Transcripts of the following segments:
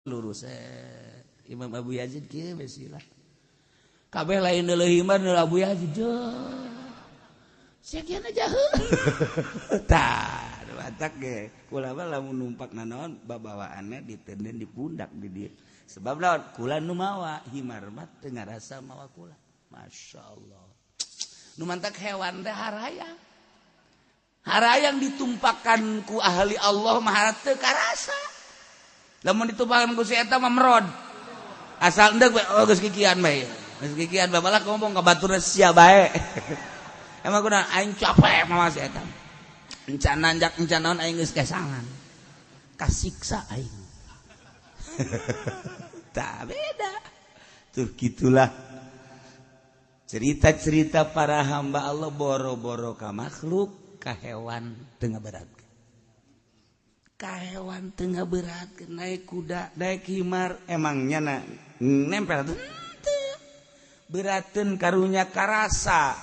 Lurus Imam Abu Yazid kieu we sila. Kabeh lain deuleuh himar deuleuh Abu Yazid. Sia kieu aja heuh. Tah, batak ge kula mah lamun numpak nanaon babawaanna ditenden di pundak di dieu. Sebab naon? Kula nu mawa himar mah teu ngarasa mawa kula. Masyaallah. Nu mantak hewan teh harayang. Harayang ditumpakan ku ahli Allah mah teu karasa. Lamun ditumpakan ku si eta mah merod. Asal endeg we oh geus kikian bae. Geus kikian bae malah ngomong ka baturna sia bae. Emang kunaon aing capek mah si eta. Encan nanjak encan naon aing geus kesangan. Kasiksa aing. Tak beda. Tuh gitulah cerita-cerita para hamba Allah boro-boro ka makhluk ka hewan teu ngaberat. Ka hewan teu ngaberat naik kuda, naik himar emangnya na nempel teu berateun karunya karasa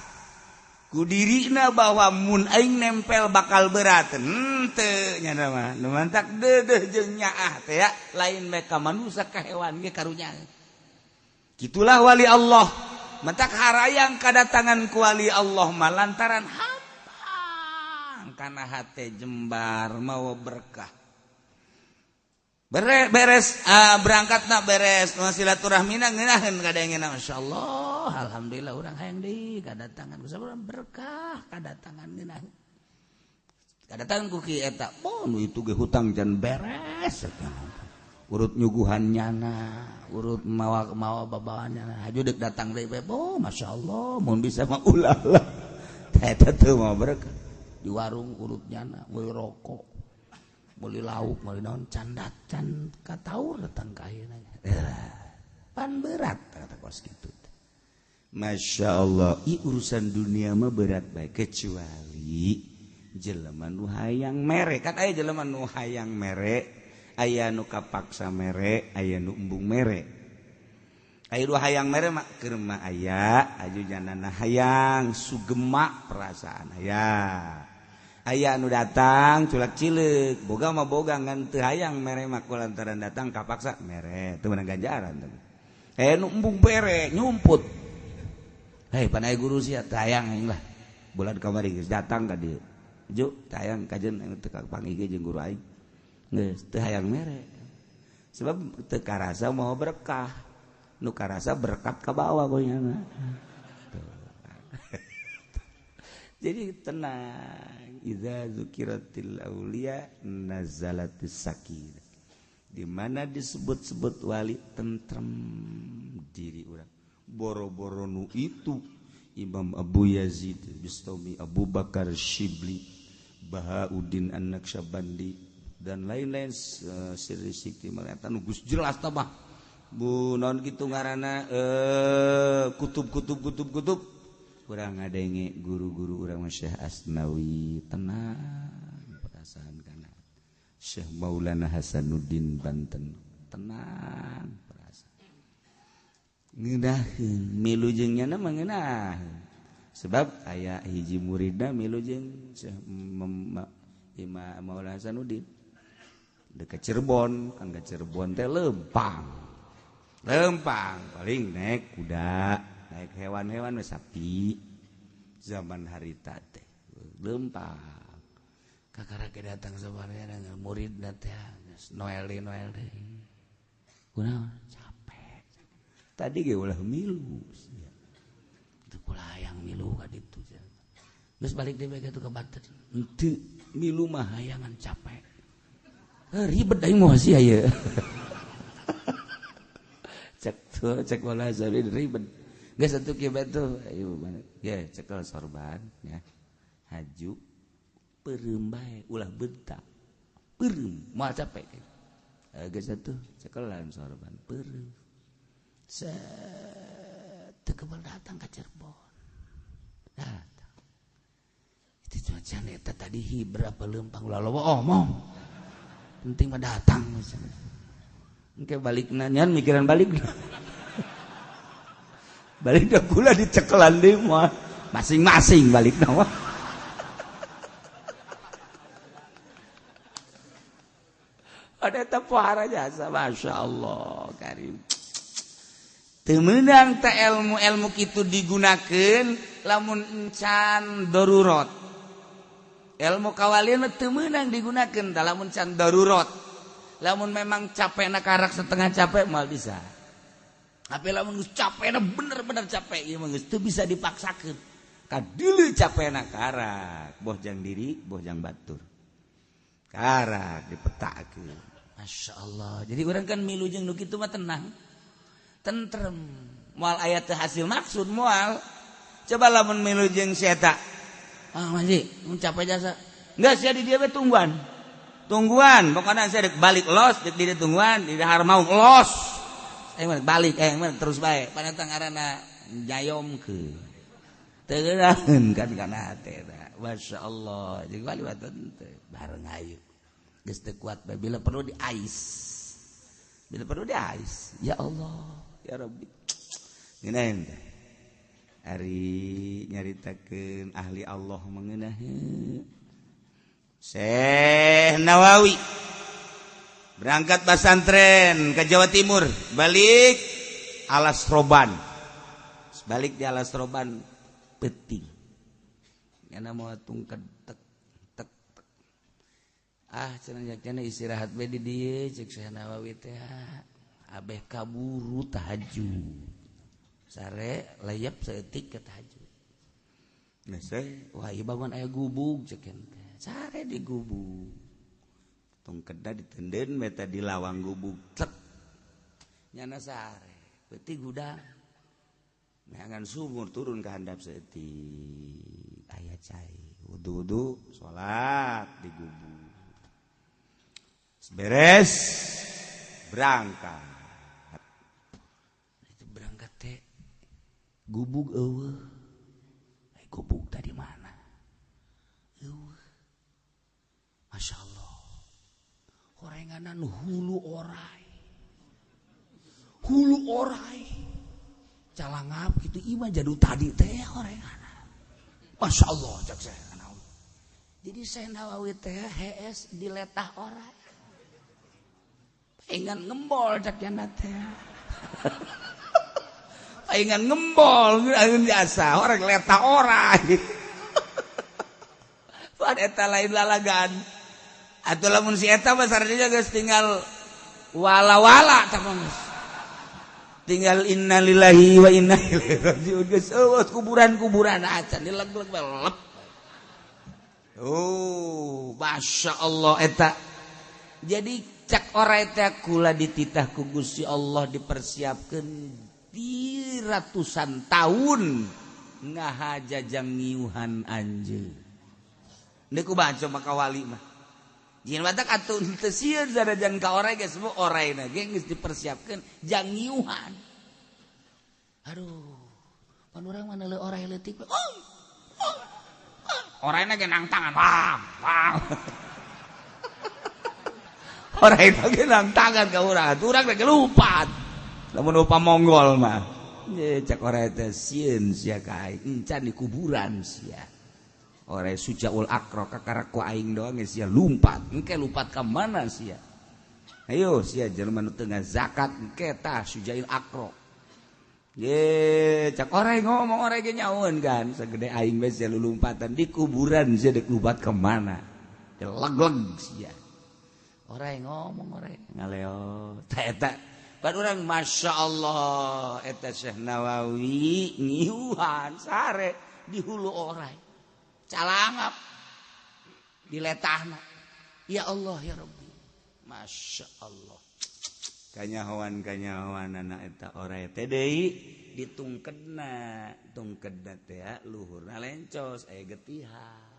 ku dirina bahwa mun aing nempel bakal berat henteu nya mah nu mantak deudeuh jeung nyaah teh ya lain bae ka manusia ka hewan ge karunya. Gitulah wali Allah. Mentak harayang kadatangan ku wali Allah mah lantaran hampang kana hate jembar mawa berkah. Beres berangkatna beres silaturahmina ngeunaheun kadengena masyaallah alhamdulillah urang hayang deui kadatangan ku sabar berkah kadatangan ngeunaheun. Kadatangan ku ki eta oh nu itu ge hutang can beres eta. Urut nyuguhan nyana, urut mawa babawaan nyana. Haju deuk datang deui bae. Oh, masyaallah, mun bisa mah ulah lah. Eta teu mau berkah. Di warung urut nyana, meuli rokok, meuli lauk, meuli naon candat can kataur datang ka ayeuna. Pan berat kata kos kitu. Masyaallah, i urusan dunia mah berat bae kecuali jelema nu hayang mere. Kan aya jelema nu hayang mere, aya nu kapaksa mere, aya nu embung mere. Aya nu hayang mere mah keur mah aya, aju janana hayang sugema perasaan aya. Aya nu datang culak cileuk, boga mah boga ngan teu hayang mere mah ku lantaran datang kapaksa mere, teu meunang ganjaran teh. Aya nu embung bere nyumput. Hei pan aya guru sia teu hayang aing lah. Bulan kamari geus datang ka dieu. Ju teu hayang kajeun aing teu kapanggih ge jeung guru aing. Geus teu hayang mere. Sebab teu karasa mau berkah. Nu karasa berkat ka bawah goyana. Jadi tenang. Idza dzukiratil auliya nazalatis sakinah. Di mana disebut-sebut wali tentrem diri urang. Boro-boro nu itu Imam Abu Yazid Bistami, Abu Bakar Shibli, Bahauddin An-Naqsyabandi dan lain-lain sirri sikti maleta nu geus jelas tah mah. Bu naon kitu ngaranna kutub-kutub kutub-kutub urang ngadenge guru-guru urang Syekh Asnawi tenang perasaan kana Syekh Maulana Hasanuddin Banten tenang perasaan ngeunaheun milu jeung nyana mah ngeunaheun sebab aya hiji muridna milu jeung Syekh Imam Maulana Hasanuddin dekat Cirebon kan ke Cirebon teh lempang lempang paling naik kuda naik hewan-hewan sapi zaman harita teh lempang kakara ge datang sabarnya murid teh Noel deui kunaon capek tadi ge ulah milu teu kula hayang milu ka ditu geus balik deui bae ka Banten henteu milu mah hayangan capek ribet aing mah sia ieu cek tuh cek wala zabi ribet geus atuh kieu bae tuh ayo ya cekel sorban ya haju peureum bae ulah bentak peureum moal capek geus atuh cekelan sorban peureum set teu kebal datang ka Cirebon datang itu cuaca eta tadi berapa leumpang ulah loba omong penting mah datang misalnya. Engke balik nanyan mikiran balik. Balik dah kula dicekelan deui mah. Masing-masing balik mah. Ada eta pohara jasa Masya Allah karim. Teu meunang teh ilmu-ilmu kitu digunakeun lamun encan darurat. Ilmu kawalian teu meunang digunakeun lamun can darurat. Lamun memang capekna karak setengah capek moal bisa. Tapi lamun geus capekna bener-bener capek ieu mah geus teu bisa dipaksakeun. Kadeuleu capekna karak, boh jang diri, boh jang batur. Karak dipetakeun. Masya Allah. Jadi urang kan milu jeung nu kitu mah tenang. Tentrem. Moal aya teu hasil maksud moal. Coba lamun milu jeung si eta. Ah manji, mun capek jasa. Enggak sia di dieu we tungguan. Tungguan, pokoknya saya dek balik los, dek di dieu tungguan, di dahar mau los. Aing mah balik, aing mah terus bae. Panatang ngaranna nyayomkeun. Teu geunaheun kan kana hate eta. Masya Allah. Jeung wali mah teu bareng ayu. Geus teu kuat bae bila perlu diais. Bila perlu diais. Ya Allah, ya Rabbi. Ngeunaheun teh. Ari nyaritakeun ahli Allah mengenaheun. Syekh Nawawi berangkat pesantren ke Jawa Timur, balik Alas Roban. Balik di Alas Roban peting. Nyana mau tungked tek tek tek. Ah cenah cenah istirahat bae di dieu cek Syekh Nawawi teh. Abeh kaburu tahajud. Sare layap saeutik ke tahajud. Nah, wah ieu bangun aya gubug cek teh. Sare di gubug. Tungkedna ditenden meta di lawang gubug tek. Nyana sare, peuting hudang. Neangan sumur turun ke handap saeutik. Aya cai, wudu-wudu salat di gubug. Beres berangkat. Itu berangkat teh gubug eueuh. Ai gubug tadi mana? Eueuh. Masya Allah. Horenganan hulu orai. Hulu orai. Calangap gitu ieu mah jadu tadi teh horenganan. Masya Allah cek saya Nawawi. Jadi saya Nawawi teh hees diletah orai. Paingan ngembol cek jana teh. Paingan ngembol ayeuna biasa orang letah orai. Pan eta lain lalagan. Atuh lamun si eta mah saradinya geus tinggal wala-wala tah geus. Tinggal innalillahi wa inna ilaihi rajiun geus eueuh kuburan-kuburan acan dileg-leg lep. Oh, Masya Allah eta. Jadi cak orai teh kula dititah ku Gusti Allah dipersiapkeun di ratusan tahun ngahajajang ngiuhan anjeun. Deuk ku baca maka wali mah. Jin batak atuh teu sieun sanajan ka orai geus semua oraina ge geus dipersiapkeun jang ngiuhan. Aduh, pan urang mah neuleuh orai leutik. Oh. Oraina ge nang tangan. Wah, wah. Oraina ge nang tangan ka urang. Atuh urang ge lumpat. Lamun rupa Mongol mah. Ye cak orai teh sieun sia ka aing, encan di kuburan sia. Orai sujaul akro kakara ku aing doang sia lumpat. Engke lumpat ka mana sia? Ayo sia jelema nu teu ngazakat engke tah sujail akro. Ye cak orai ngomong orai ge nyaun kan sagede aing we sia lulumpatan di kuburan sia deuk lumpat ka mana? Leg-leg sia. Orai ngomong orai ngaleo tah eta. Pan urang Masya Allah eta Syekh Nawawi ngiuhan sare di hulu orai. Calangap diletahna. Ya Allah ya Rabbi. Masya Allah. Kanyahoan anak eta orai teh deui ditungkedna, tungkedna teh luhurna lencos aya getihan.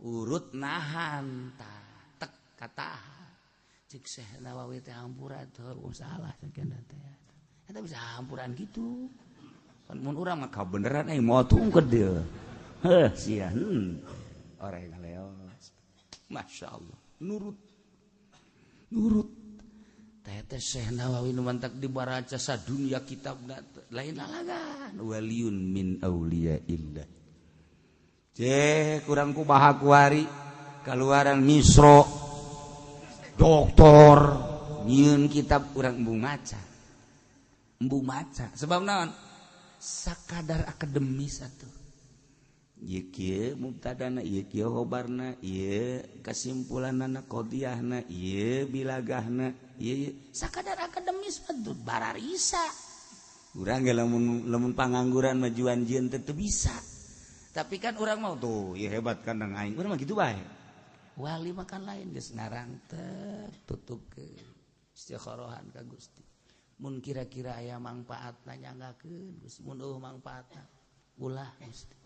Urut nahan tah tek katahan. Cek Syekh Nawawi teh hampura teh salah cek teh. Eta bisa hampuran gitu. Kan mun urang mah kabeneran aing moal tungked deui. Heuh sia. Orai ngaleos. Masya Allah. Nurut. Nurut. Teh teh Syekh Nawawi nu mantak dibaraca sadunya kitabna lain lalagan. Waliun min auliyaillah. Ceh kurang kumaha kuari kaluaran Misro. Doktor nyieun kitab urang embung maca. Embung maca sebab naon? Sakadar akademis atuh. Ieu kieu mubtadana, ieu kieu khobarna, ieu kesimpulanana qadiyahna, ieu bilagahna, ieu sakadar akademis atuh bararisa. Urang ge lamun lamun pangangguran majuan jieun teu bisa. Tapi kan urang mau tuh, ya hebat kandang aing. Urang mah gitu bae. Wali makan lain geus ngarang teh tutup ke istikharahan ka Gusti. Mun kira-kira aya mangpaatna nyanggakeun Gusti, mun eueuh mangpaatna ulah Gusti.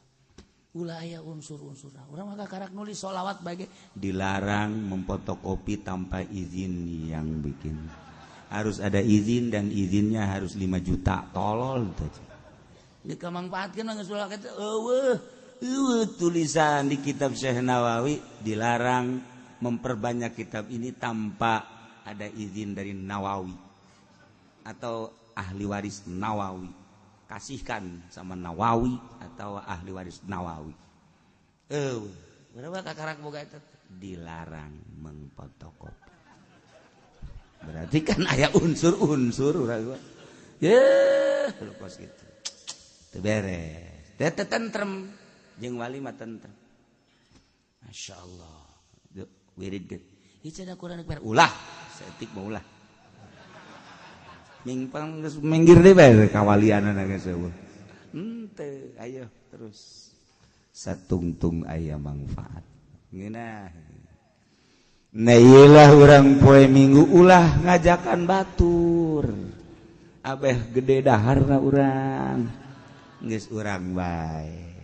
Ulah aya unsur-unsurna. Urang mah karak nulis sholawat bae dilarang memfotokopi tanpa izin yang bikin. Harus ada izin dan izinnya harus 5 juta. Tolol teh. Dikamangpaatkeun mah geus ulah kitu eueuh. Eueuh tulisan di kitab Syekh Nawawi dilarang memperbanyak kitab ini tanpa ada izin dari Nawawi atau ahli waris Nawawi. Kasihkan sama Nawawi atau ahli waris Nawawi. Eueuh, berapa kakarak boga eta dilarang mengfotokopi. Berarti kan aya unsur-unsur urang. Yeuh, lepas gitu. Teu beres. Teu tentrem jeung wali mah tentrem. Masya Allah. Wirid ge. Ieu cenah kurang ulah, saeutik mah ulah. Mingpang geus minggir deui bae kawalianana geus eueuh. Henteu, ayo terus. Satungtung aya manfaat. Ngeunah. Nah ieulah urang poe Minggu ulah ngajakan batur. Abeh gede daharna urang. Geus urang bae.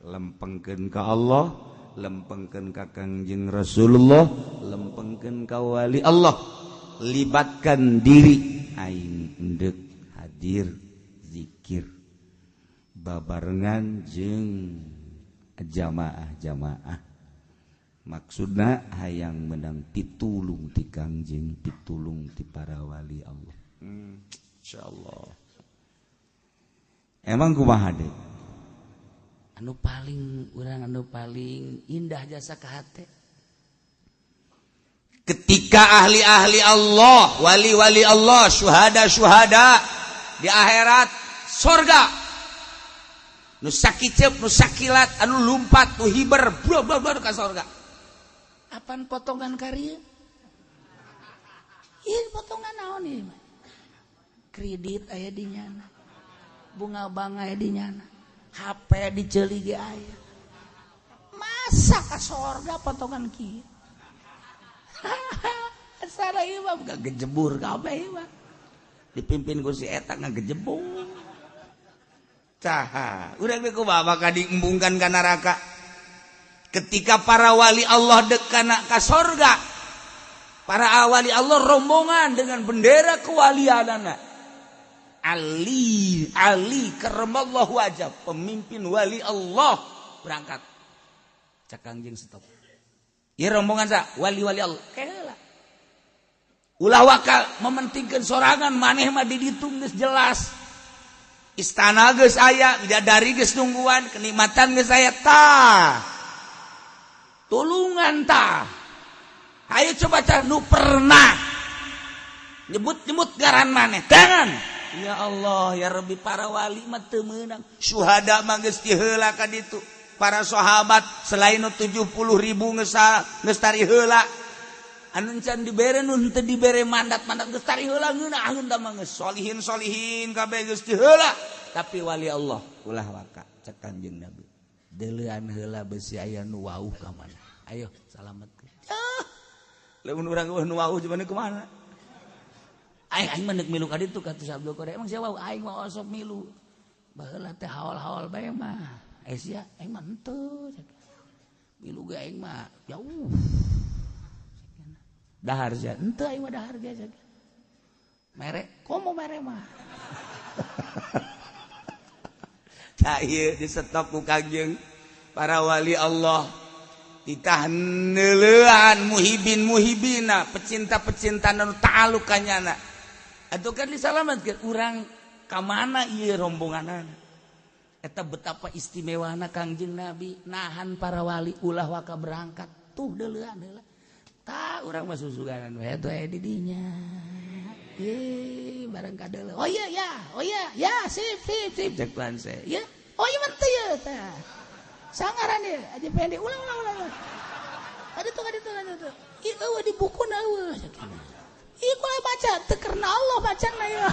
Lempengkeun ka Allah, lempengkeun ka Kangjeng Rasulullah, lempengkeun ka wali Allah. Libatkan diri aing endek hadir zikir babarengan jeung jamaah-jamaah. Maksudna hayang menang pitulung ti Kangjeng, pitulung ti para wali Allah. Insyaallah. Emang kumaha deui? Anu paling urang anu paling indah jasa ka hate. Ketika ahli-ahli Allah, wali-wali Allah, syuhada-syuhada di akhirat sorga. Nu sakiceup, nu sakilat, anu lumpat, nu hiber, bro bro bro ka sorga. Apan potongan karya? Ieu potongan naon ieu mah? Kredit aya di nyana. Bunga bank aya di nyana. HP diceuli ge aya. Masa ka sorga potongan kieu? Asal ieu mah gejebur kabeh ieu mah. Dipimpin ku si eta ngagejebur. Tah, urang teh kumaha bakal diembungkan ka neraka? Ketika para wali Allah dekana ka sorga, para wali Allah rombongan dengan bendera kewalianana. Ali, Ali karramallahu wajah, pemimpin wali Allah berangkat. Cak Kangjeng stop. Ieu rombongan sa wali-wali Allah. Keheula. Ulah waka mementingkeun sorangan maneh mah di ditu geus jelas. Istana geus aya, bidadari geus nungguan, kenikmatan geus aya tah. Tulungan tah. Ayo coba cah nu pernah nyebut-nyebut garan maneh. Jangan. Ya Allah, ya Rabbi, para wali mah teu meunang. Syuhada mah geus diheula ka ditu. Para sahabat selain 70.000 geus tari heula. Anu can dibere nu henteu dibere mandat-mandat geus tari heula ngeunaheun da mah geus solihin-solihin kabeh geus diheula. Tapi wali Allah ulah waka cek Kangjeng Nabi. Deuleuan heula besi aya nu wauh ka mana. Ayo salametkeun. Ah. Lamun urang eueuh nu wauh cuman kumaha? Aing aing mah milu ka ditu ka Abdul Qadir. Emang sia wauh aing mah osok milu. Baheula teh haol-haol bae mah. Eh sia aing mah henteu. Milu ge aing mah jauh. Dahar sia henteu aing mah dahar ge. Mere komo mere mah. Tah ieu disetop ku Kangjeng para wali Allah. Titah neuleuan muhibin muhibina, pecinta-pecinta nu ta'aluk ka nyana. Atuh kan disalametkeun urang ka mana ieu rombonganana. Eta betapa istimewana Kangjeng Nabi nahan para wali ulah waka berangkat tuh deuleuan heula. Tah urang mah susuganan we atuh aya di dinya. Ye, barang kadeuleu. Oh iya ya, oh iya ya, sip sip sip cek tuan saya. Ya. Oh iya mah teu ye tah. Sangaran ye, aja pendek ulang ulang ulang. Ada tuh ada tuh ada tuh. Ieu eueuh di bukuna eueuh. Ieu kula baca teu karena Allah bacana ya.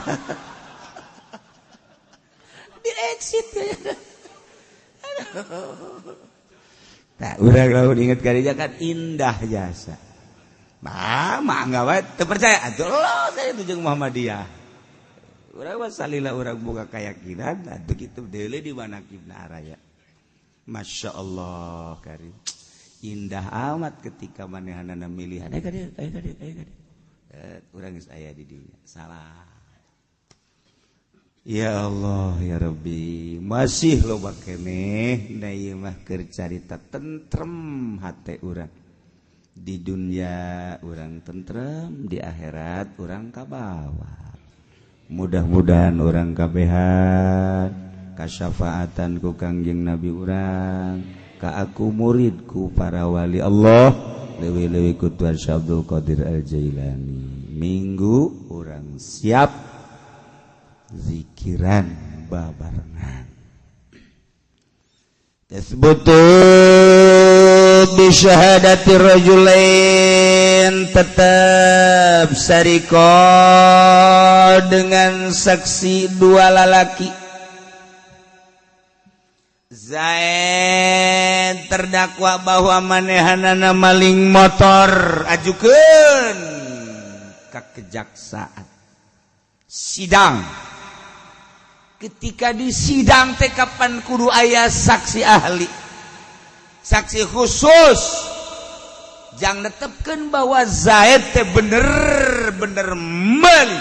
Di exit ya. Nah, urang lamun inget kadinya kan indah jasa. Mah mangga wae teu percaya atuh lo saya itu jeung Muhammadiyah. Urang mah salila urang boga keyakinan atuh kitu deuleu di manakibna araya. Masya Allah karim. Indah amat ketika manehanana milihan. Ayo kadieu, ayo kadieu, ayo kadieu. Urang geus aya di dinya. Salah. Ya Allah ya Rabbi, masih loba keneh da ieu mah keur carita tentrem hate urang. Di dunia urang tentrem, di akhirat urang kabawa. Mudah-mudahan urang kabehan kasyafaatan ku Kangjeng Nabi urang, ka aku muridku para wali Allah, leuwih-leuwih ku Tuan Syekh Abdul Qadir Al-Jailani. Minggu urang siap zikiran babarengan. Tasbutu bi syahadati rajulain, tetap sariko dengan saksi dua lalaki. Zaid terdakwa bahwa manehanana maling motor, ajukeun ka kejaksaan. Sidang. Ketika di sidang teh kapan kudu aya saksi ahli, saksi khusus jang netepkeun bahwa Zaid teh bener-bener meuli.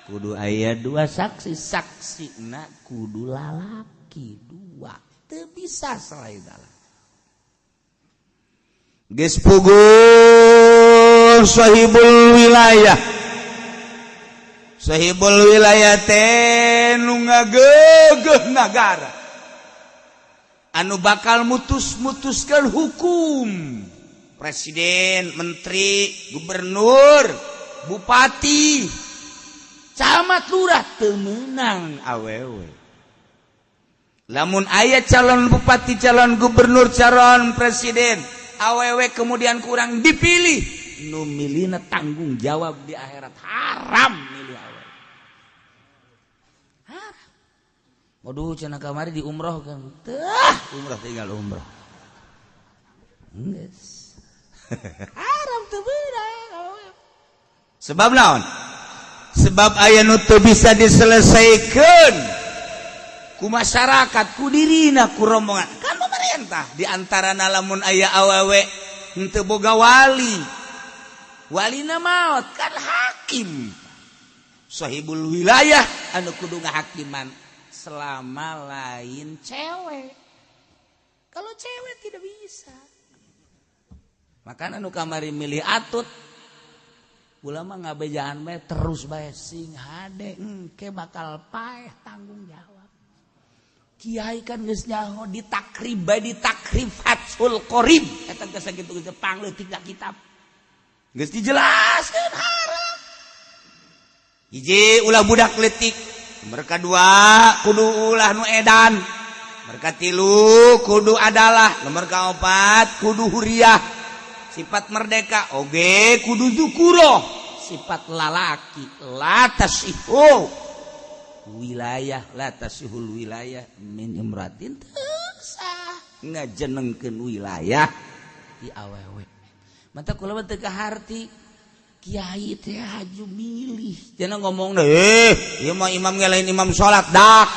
Kudu aya dua saksi, saksina kudu lalaki dua, teu bisa selain lalaki. Geus puguh sahibul wilayah. Sahibul wilayah teh nu ngagegeuh nagara, anu bakal mutus-mutuskan hukum, presiden, menteri, gubernur, bupati, camat, lurah teu meunang awewe. Lamun aya calon bupati, calon gubernur, calon presiden awewe kemudian kurang dipilih, nu milihna tanggung jawab di akhirat, haram milih awewe. Haram. Waduh cenah kamari di umroh kan. Tah, umroh tinggal umroh. Geus. Haram teu beunang. Sebab naon? Sebab aya nu teu bisa diselesaikan ku masyarakat, ku dirina, ku rombongan. Kan pemerintah di antara lamun aya awewe henteu boga wali. Walina maot kan hakim. Sahibul wilayah anu kudu ngahakiman selama lain cewek. Kalau cewek tidak bisa. Makana nu kamari milih atut ulama ngabejaan bae terus bae sing hade engke bakal paeh tanggung jawab. Kiai kan geus nyaho ditakrib bae, ditakrib Fathul Qorib eta geus sakitu geus pangleutik kitab. Geus dijelaskeun haram. Hiji ulah budak leutik, mereka dua kudu ulah nu edan, mereka tilu kudu adalah, nomor kaopat kudu huriah sifat merdeka, oge kudu zukuroh sifat lalaki, la tasihu wilayah, la tasihul wilayah min imratin, teu sah ngajenengkeun wilayah di awewe. Mata kula mah teu kaharti kiai teh haju milih. Jangan ngomong deh, ieu mah imam ngelain imam salat dak.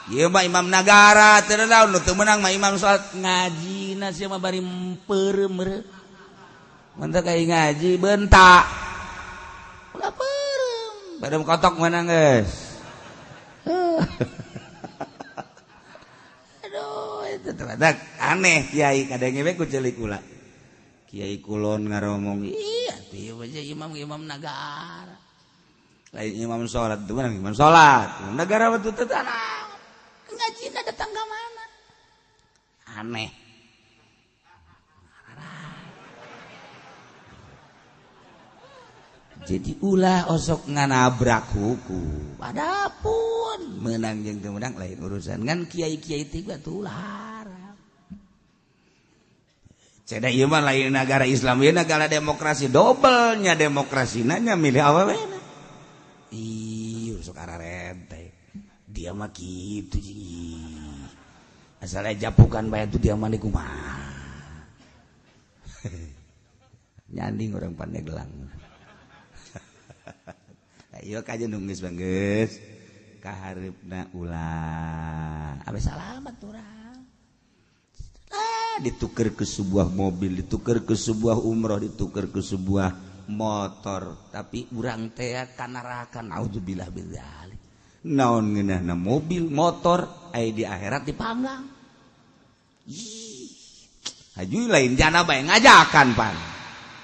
Ieu mah imam nagara teu naon nu teu meunang mah imam salat ngajina sia mah bari peureum meureum. Mantap kayak ngaji bentak. Ulah peureum. Badam kotok mana geus. Aduh, itu ternyata aneh kiai kadang we ku celik kula. Kiai kulon ngaromong, iya tuh aja imam-imam nagara. Lain imam sholat, itu mana imam sholat. Imam nagara waktu itu tanah. Ngaji datang ke mana? Aneh. Jadi ulah osok nganabrak hukum. Adapun menang jeung teu menang lain urusan. Ngan kiai-kiai tiga tuh ulah haram. Ceda ieu mah lain negara Islam, ieu negara demokrasi, dobelnya demokrasi nanya milih awewe. Ih, sok ararente. Dia mah kitu jeung asal japukan bae tuh dia mah kumaha. Nyanding orang Pandeglang. Ayo kaje nunggus banggeus. Kahareupna ulah. Abe salamat urang. Ah, ditukar ke sebuah mobil, ditukar ke sebuah umroh, ditukar ke sebuah motor, tapi urang teh ka neraka, naudzubillah min dzalik. Naon ngeunahna mobil, motor, aya di akhirat dipanggang. Ih. Haju lain jana bae ngajakan pan.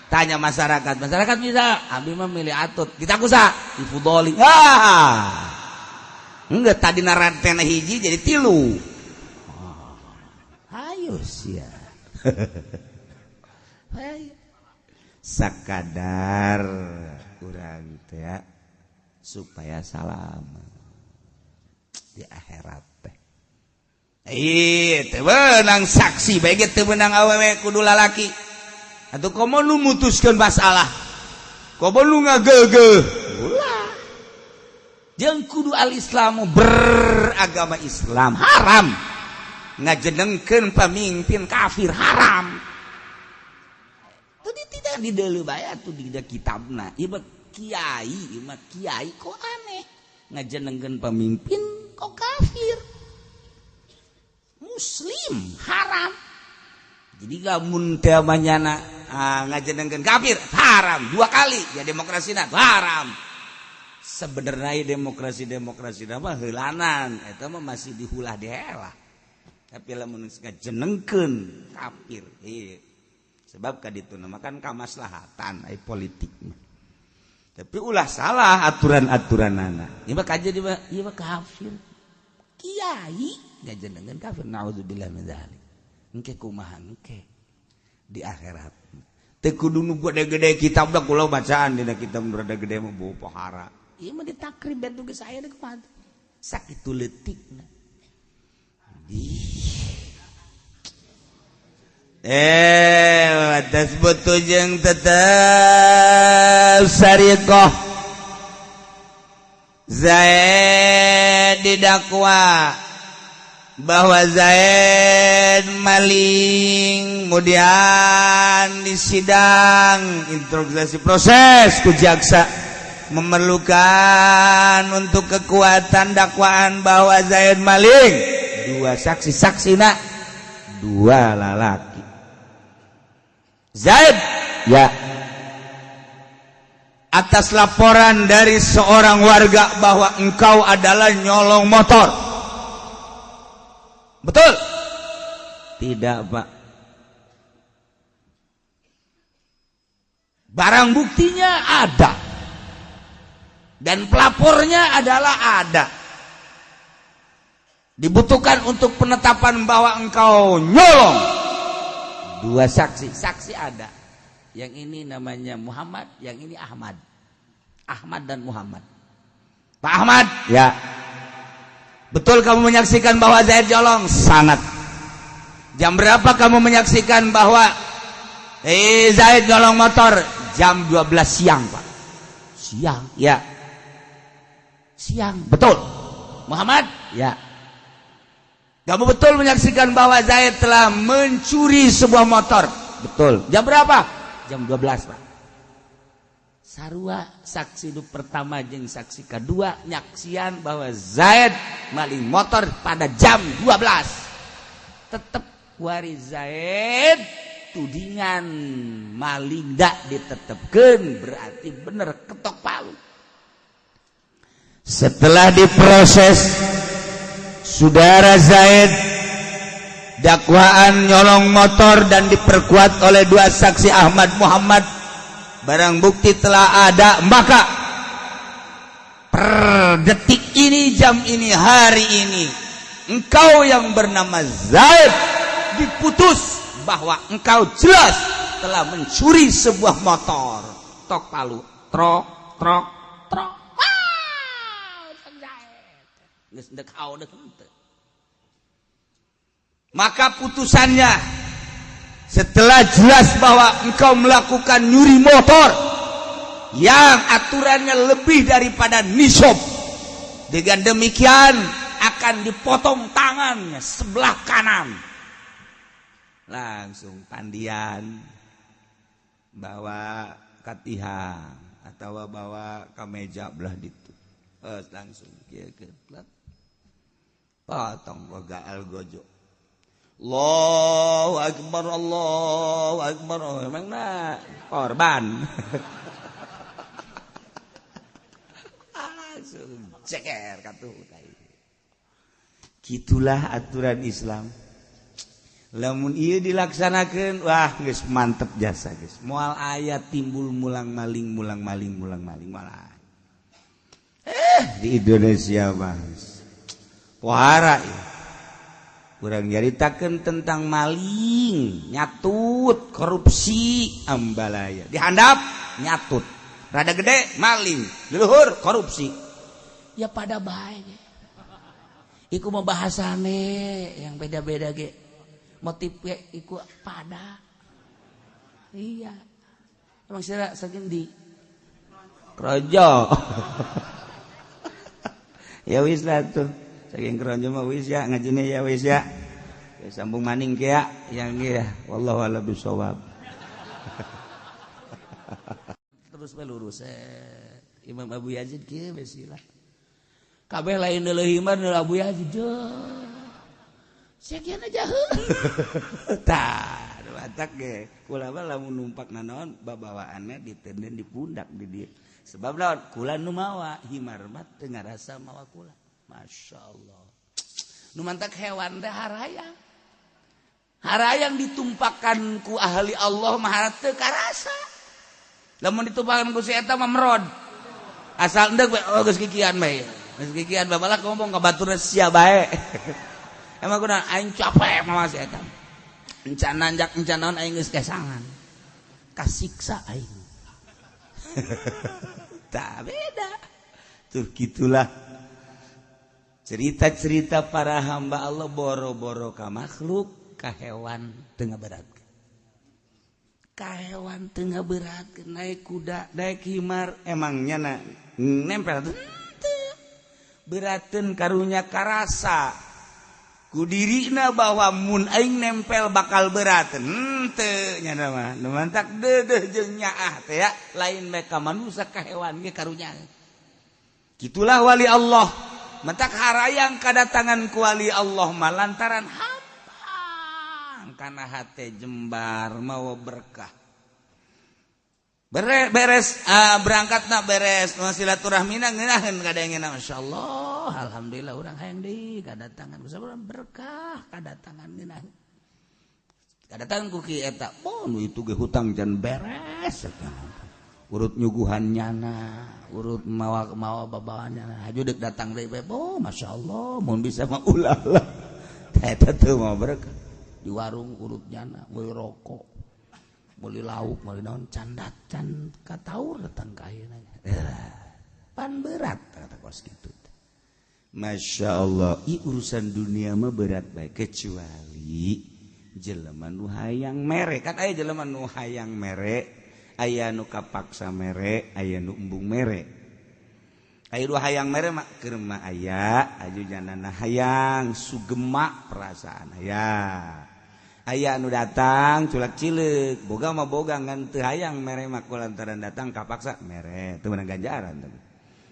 Tanya masyarakat, masyarakat bisa, abi mah milih Atut. Kita kusa, Ifudoli. Ah. Enggak, tadi narantena hiji jadi tilu. Oh. Ayo sia. Ayo. Sakadar urang teh supaya salam di akhirat teh. Ih, teu meunang saksi bae ge teu meunang awewe, kudu lalaki. Atau komo nu mutuskeun masalah. Komo nu ngageugeuh. Ulah. Jeung kudu al-Islamu, beragama Islam haram. Ngajenengkeun pamimpin kafir haram. Tuh tidak di deuleu bae atuh di kitabna. Ieu mah kiai, ieu mah kiai kok aneh. Ngajenengkeun pamimpin kok kafir. Muslim haram. Jadi lamun teh manyana ngajenengkeun kafir haram dua kali ya, demokrasi haram. Sebenarnya demokrasi demokrasi mah heulanan, eta mah masih dihulah dihela. Tapi lamun ngajenengkeun kafir, iya. Sebab kaditu nama kan kamaslahatan ai politik mah. Tapi ulah salah aturan-aturanana. Ieu mah kaje di ieu mah kafir. Kiai ngajenengkeun kafir, naudzubillah min dzalik. Engke kumaha engke di akhirat? Teu kudu nu gede-gede kitab da kula bacaan dina kitab nu rada gede mah bau pohara. Ieu mah ditakrib betu geus aya deuk kumaha. Sakitu leutikna. Atas butuh jeung tetep sariqah. Zaid didakwa bahwa Zaid maling, kemudian di sidang interogasi proses ku jaksa memerlukan untuk kekuatan dakwaan bahwa Zaid maling dua saksi, saksi nak dua lalaki. Zaid ya, atas laporan dari seorang warga bahwa engkau adalah nyolong motor, betul tidak, Pak? Barang buktinya ada dan pelapornya adalah ada, dibutuhkan untuk penetapan bahwa engkau nyolong dua saksi, saksi ada, yang ini namanya Muhammad, yang ini Ahmad. Ahmad dan Muhammad. Pak Ahmad ya, betul kamu menyaksikan bahwa Zaid nyolong? Sangat. Jam berapa kamu menyaksikan bahwa Zaid nyolong motor? Jam 12 siang, Pak. Siang ya, siang, betul. Muhammad ya, kamu betul menyaksikan bahwa Zaid telah mencuri sebuah motor? Betul. Jam berapa? Jam 12, Pak. Sarua saksi nu pertama jeung saksi kedua nyaksian bahwa Zaid maling motor pada jam 12. Tetep wari Zaid tudingan maling dak ditetepkeun, berarti bener, ketok palu. Setelah diproses saudara Zaid dakwaan nyolong motor dan diperkuat oleh dua saksi Ahmad Muhammad, barang bukti telah ada, maka per detik ini, jam ini, hari ini, engkau yang bernama Zaid diputus bahwa engkau jelas telah mencuri sebuah motor. Tok palu. trok trok trok. Wow, geus deuk hau deuk henteu. Maka putusannya setelah jelas bahwa engkau melakukan nyuri motor yang aturannya lebih daripada nisab, dengan demikian akan dipotong tangannya sebelah kanan. Langsung pandian bawa katihang atau bawa ke meja belah ditu, langsung kieu potong boga algojo. Allahu akbar, Allahu akbar. Oh, emang nah korban. Langsung ceker katuh. Gitulah aturan Islam. Lamun ieu dilaksanakeun, wah geus mantep jasa geus. Moal aya timbul mulang maling mulang maling mulang maling malah. Di Indonesia mah pohara ieu. Kurang nyaritakeun tentang maling, nyatut, korupsi, ambalaya. Dihandap, nyatut. Rada gede, maling. Leluhur, korupsi. Ya pada bae. Iku mah bahasane yang beda-beda ge. Motif ge iku pada. Iya. Emang sira saking di Krojo. Ya wis lah tuh. Saking keronjo mah wis ya ngajine ya wis ya. Ya sambung maning ke ya yang ya wallahu a'lam bishawab. Terus we lurus Imam Abu Yazid kieu we sila. Kabeh lain deuleuh himar deuleuh Abu Yazid. Sekian aja heuh. Tah, batak ge kula mah lamun numpak nanaon babawaanna ditenden di pundak di dieu. Sebab naon kula nu mawa himar mah teu ngarasa mawa kula. Masya Allah. Nu mantak hewan teh harayang. Harayang ditumpakan ku ahli Allah mah teu karasa. Lamun ditumpakan ku si eta mah merod. Asal endek we oh geus kikian bae. Geus kikian babalah ngomong ka batur sia bae. Emang kunaon aing capek mah si eta. Encan nanjak encan naon aing geus kesangan. Kasiksa aing. Tak beda. Tuh gitulah. Cerita-cerita para hamba Allah boro-boro ka makhluk, ka hewan tengah berat. Ka hewan tengah berat, naik kuda, naik himar, emangnya na, nempel tuh. Berateun karunya karasa. Ku dirina bahwa mun aing nempel bakal berateun. Henteu nya mah. Nu mantak deudeuh jeung nyaah teh ya, lain bae ka manusia ka hewan ge karunya. Gitulah wali Allah. Mentak harayang kedatangan ku wali Allah mah lantaran hampang kana hate jembar mawa berkah. Beres berangkatna beres silaturahmina ngeunaheun kadangena masyaallah alhamdulillah urang hayang deui kadatangan urang berkah kadatangan ngeunaheun. Kadatangan ku ki eta, oh nu itu ge hutang can beres eta. Urut nyuguhan nyana, urut mawa mawa babawaan nyana. Haju deuk datang deui bae, oh masyaallah mun bisa mah ulah lah. Eta teu mau berkah. Di warung urut nyana, meuli rokok, meuli lauk, meuli naon candat can kataur datang ka ayeuna. Pan berat kata kos kitu. Masya Allah, i urusan dunia mah berat bae kecuali jelema nu hayang mere. Kan aya jelema nu hayang mere, aya nu kapaksa mere, aya nu embung mere. Aya nu hayang mere mah keur mah aya, aju janana hayang sugema perasaan aya. Aya nu datang culak cileuk, boga mah boga ngan teu hayang mere mah lantaran datang kapaksa mere, teu meunang ganjaran teh.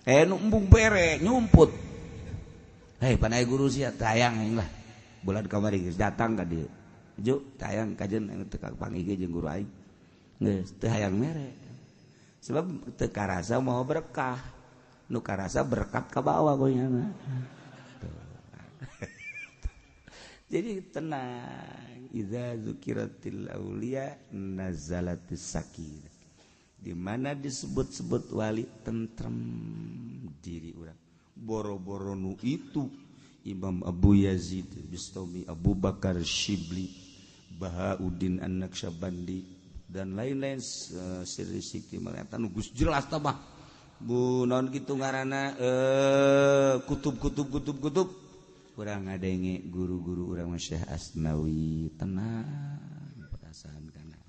Aya nu embung bere nyumput. Hei panai guru sia teu hayang aing lah. Bulan kamari geus datang ka dieu. Ju teu hayang kajeun teu kapanggih jeung guru aing. Geus teu hayang mere. Sebab teu karasa mau berkah. Nu karasa berkat ka bawah goyana. Jadi tenang. Idza dzukiratil auliya nazalatis sakinah. Di mana disebut-sebut wali tentrem diri urang. Boro-boro nu itu Imam Abu Yazid Bistami, Abu Bakar Shibli, Bahauddin An-Naqsyabandi, dan lain-lain sirri sikti eta nu geus jelas tah mah bu naon kitu ngaranna kutub kutub kutub kutub. Urang ngadenge guru-guru urang Syekh Asnawi tenang perasaan kana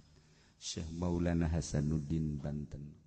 Syekh Maulana Hasanuddin Banten.